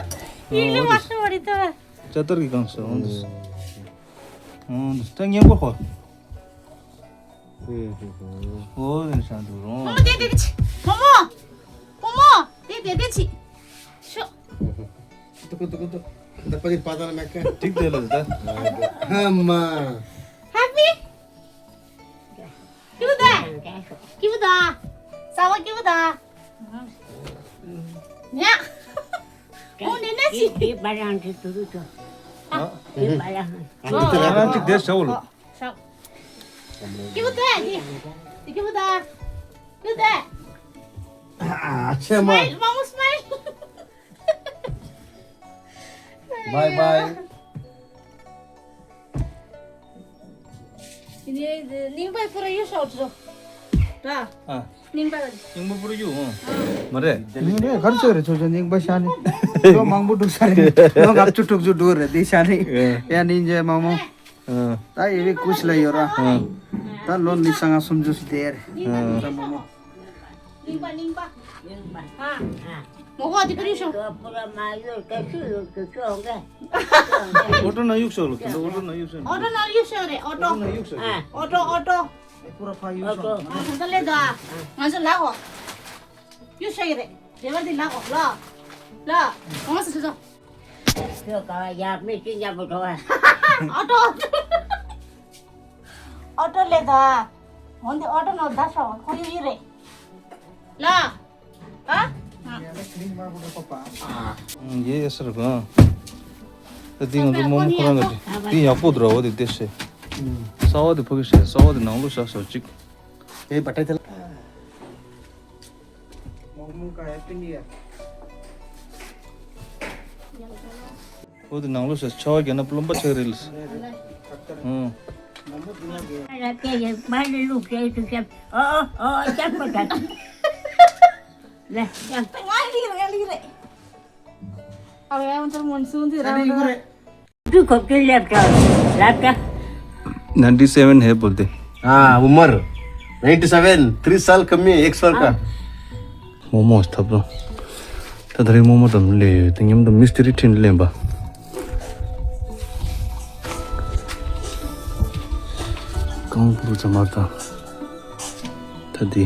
ये ले मास्टर बड़ी तो। चतर की कौन सा? हम्म। हम्म, तो ये को हो। हम्म, हम्म, हम्म। ओ, शांत रहो। मोमो दे दे दे। मोमो। मोमो दे दे दे ची। शो। तुको, तुको, तुको। दपा दिन पाता ना मैं क्या? ठीक दे लो दा। हाँ, माँ। Happy? Kibu da? Kibu da? Sawa kibu da? Nya. Oh, nene si. Di barang di turu tu. हाँ? Di barang. हाँ, ठीक दे सवल। Kibu da ni? Kibu da? Kibu da? अच्छा माँ। Smile, मामू smile. Bye bye. ནིང་པའི་པུ་ར་ཡོད་ཤོག་ཅོ། ར། ཨ། ནིང་པ། ནིང་པ་པུ་ར་ཡོད་འོང་། མ་རེད། ནིང་རེད་གར་ཚོད་རེད་ཚོད་ཚོད་ནིང་པ་ཤ་ནི། ཡོད་མང་པོ་འགྲོ་ས་རེད། ཡོད་ལྔ་བཅུ་དྲུག་ཅུ་འགྲོ་རེད་འདི་ཤ་ནི། ཡ་ནིང་རྗེ་མང་མོ། ད་ཡི་བི་ཀུཤ་ལ་ཡོད་ར། ད་ལོ་ནི་ས་ང་སུམ་ཅུ་སི་དེ་རེད། ད་མང་མོ། ལིང་པ་ལིང་པ། ལིང་པ། ཨ། མོ་གོ་དེ་ཀ་རིང་ཤོ། ཨོ་ཊོ་ན་གཡུག་ཤོག་ལོ། ཨོ་ཊོ་ན་གཡུག་ཤོག་རེད། ཨོ་ཊོ། ཨོ་ཊོ་ན་གཡུག་ཤོག་རེད། ཨོ་ཊོ། ཨོ་ཊོ་ཨོ་ཊོ། ཨོ་ཊོ། ཨ་ད་ལེ་ད། ང་ཚོ་ལ་གོ། གཡུག་ཤོག་རེད། རེ་བ་དེ་ལ་གོ་ལ། ལ། གང་སུ་ཚོ། ཁྱོད་ག་ཡ་མི་ཅི་ཉམས་པོ་འགྲོ་བ། ཨོ་ཊོ། ཨོ་ཊོ་ལས་ད། འོན་ཏེ་ཨོ་ཊོ་ནོར་ད་ཤོག་ཁོ་ཡུ་ཡི་རེད། ལ། ཨ། ཡེ་ཡེ་སར་གང་། ད་དེ་ང་ཚོ་མོ་མོ་ཁོ་རང་ག་དེ་ཡག་པོ་འདུག་ར། འོ་དེ་དེ་ཤེས། ས་བ་དེ་ཕ་གི་ཤེས། ས་བ་དེ་ནང་ལོ་ཤ་ཤ་གཅིག་ཨེ་བ་ཏྲ་ཐལ། འོ་དེ་ནང་ལོ་ཤ་ཆ་བ་རྒྱ་ན་པློམ་པ་ཆགས་རེད་ལ། ཨང་། ང་ལི་རེད། ང་ལི་རེད། ཨ་ཡང་ཚར་མོན་སུན་དེ་རང་རེད། तू कब के लैपटॉप लैपटॉप नाइंटी सेवन है बोलते। हाँ, उम्र नाइंटी सेवन, तीस साल कम है, एक साल का। मोमो ཐབ་ལོ། ད་ད་རེས་མོ་མོ་དང་ལས་ཡོད་དེ་མཉམ་དུ་མི་སྟི་རི་ཁྲིན་ལེན་པ། ཀང་པུར་ཙམ་མར་དང་། ད་དེ་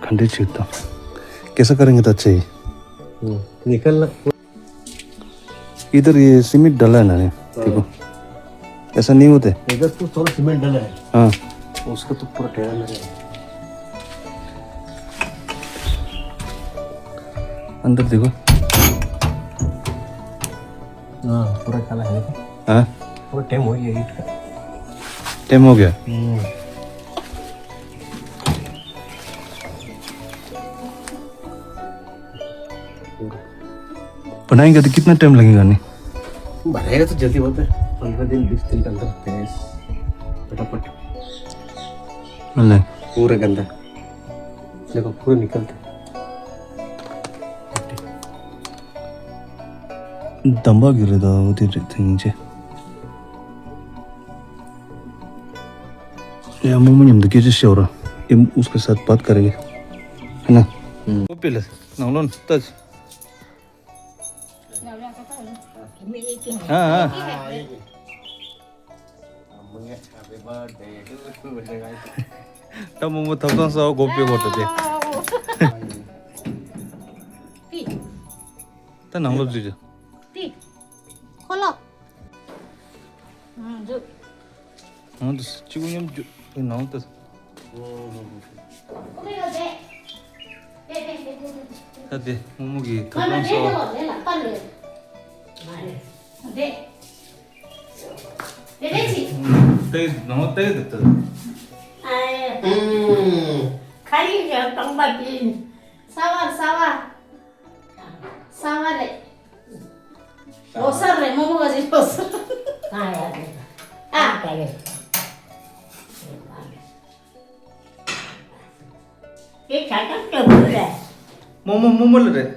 ག་འདྲས་བྱེད་དང་། कैसा करेंगे ད་ཚེ། निकलना। इधर ये सीमेंट डाला है ना ने? देखो। ऐसा नहीं होता है। इधर तो थोड़ा सीमेंट डाला है। हाँ। उसका तो पूरा टेढ़ा मेढ़ा है। अंदर देखो। हाँ, पूरा काला है, देखो। हाँ। पूरा टाइम हो गया ईंट का। टाइम हो गया? हम्म। बनाएंगे तो कितना टाइम लगेगा नहीं? बनाएगा तो जल्दी होता है, पंद्रह दिन, बीस दिन के अंदर होते हैं, फटाफट। नहीं। पूरा गंदा, देखो, पूरा निकलता है। དམ་པ་གི་རེད་ད། འོ་དེ་རེད་དེ་ཡིན་ཅེ། ཡ་མོ་མོ་མཉམ་དུ་སྐད་ཆ་བཤད་ར། ཨེ་उसके साथ बात करेंगे। है ना? ཨོ་པེ་ལ་ནང་ལོན་ལྟ། ཨ་ཨ། ད་མོ་མོ་ཐབ་ཚང་ས་བ་གོ་པེ་གོ་ཏོ་དེ། ད་ནང་ལོ་འཛུལ་ཅི། ཏི། ཁོ་ལོ། ཨང་འཛུལ། ཨང་དུ་སི་གཅིག་པུ་མཉམ་འཇུ་ཨེ་ནང་དུ། ད་དེ་མོ་མོ་གི་ཐབ་ཚང་ས་བ། དེ་དེ་ཅི། དེ་ནང་དེ་དེ་དེ། ཨེ། ཁ་ཡིག་ཡང་སྟོང་པ་དེ། ས་བ་ས་བ། ས་བ་རེད། ལོ་གསར་རེད། རྨོ་མོ་ག་ཚོད་ལོ་གསར། ཨ་ཡ་རེད། ཨ་ཡ་རེད། དེ་ཆ་ཚང་ལྟ་བུ་རེད། རྨོ་མོ་རྨོ་མོ་ལ་རེད།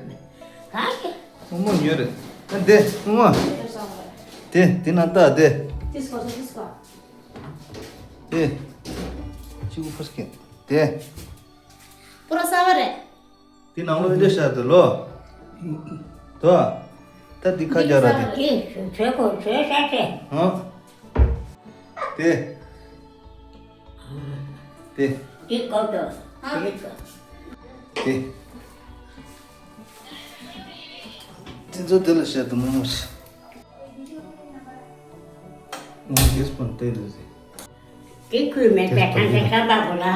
ག་རེ། རྨོ་མོ་ཉོས་རེད། ཨ་འདི་རྨོ་མོ། དེ་དེ་ན་ལྟ་དེ། དེ་སྐོར་དེ་སྐོར། དེ། གཅིག་པུ་ཕར་སྐྱེལ། དེ། པུ་ར་གསར་པ་རེད། དེ་ནང་ལོ་འདི་ཤར་དུ་ལོ། དོ། ད་འདི་ཁ་རྒྱག་ར་དེ། དེ་ཆོས་གོ་ཆོས་ཤ་ཆེ། ཧང་། དེ། དེ། དེ་གོ་དོ། དེ་གོ། དེ། དེ་ཚོ་དེ་ལ་ཤར་དུ་མང་མོ་ཞིག་ངས་རྒྱས་པོ་བལྟས་འདུག་ཟེར། དེ་ཁུལ་མེད་པའི་ཐང་ཆེན་བསམ་པ་གོ་ལ།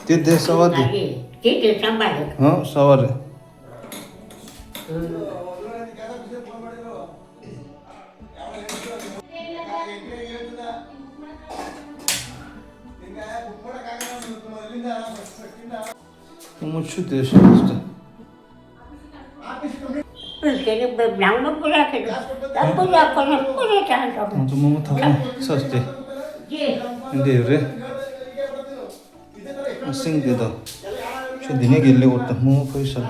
དེ་དེ་གསར་པ་དེ། དེ་དེ་བསམ་པ་རེད། ཧང་གསར་པ་རེད། རྨོ་མོ་ཆུ་དེ་ཤོག་ཟེར། དེ་རིང་བོད་ནང་མི་སྤུ་ར་ཁེ་ད་སྤུ་ར་ཁོ་ན་སྤུ་ར་ཅང་ཤོག་ང་ཚོ་རྨོ་མོ་ཐབ་ཚང་ཚར་ཏེ། འདི་ཡོད་རེད། སེང་དེ་དང་། ཆུ་འདི་ནས་གི་ལེ་འོར་དང་རྨོ་མོ་ཕོའི་ཤ།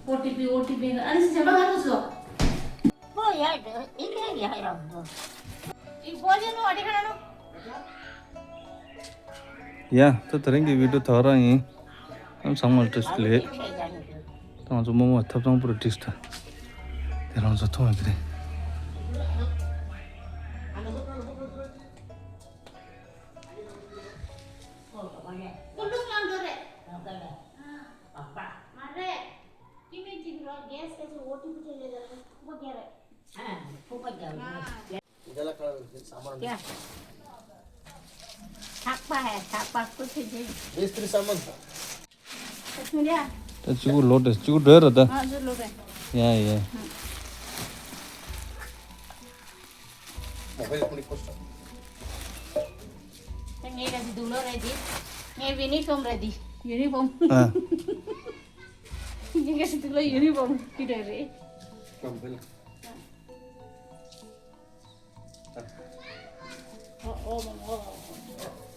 OTP, OTP. ཡ། ད་དེ་རིང་གི་བི་ཌིའོ་ད་ག་རང་ཡིན། ཨ་ཚང་མ་ལ་བཀྲ་ཤིས་བདེ་ལེགས། ད་ང་ཚོ་རྨོ་མོ་ཐབ་ཚང་པུ་ར་བསྒྲིགས་ཤག་དེ་རང་ཚོ་མཐོང་ཡོད་ཀྱི་རེད། ཀུན་སློང་གནང་འགྲོ་རེད། མ་རེད། སྐྱེ་དམན་གཅིག་རོགས་རྒྱལ་སྐད་ཆ་འོ་ཏི་པི་ཅེ་ལས་ལ་ཕུག་པ་རྒྱལ་རེད། ཨ། ཕུག་པ་རྒྱལ་རེད། ཡ། ཐག་པ་ཧེ་ཐག་པ་ཀུ་ཆུ་ཅི། མིས་ཏྲི་སམ་མན། ད་གཅིག་པུ་ལོ་རེད། གཅིག་པུ་འགྲོ་ཡ་ར་ད། ཨ་ཅོ་ལོ་རེད། ཡ་ཡ། ད་ངས་ག་ཅི་འདུག་ལོ་རེད་དེ། ངའི་ཡུ་ནི་ཕོམ་རེད་དེ། ཡུ་ནི་ཕོམ། ཨ། ངས་ག་ཅི་འདུག་ལོ་ཡུ་ནི་ཕོམ་གི་རེད་རེད། ཨོ་ཨོ་ཨོ།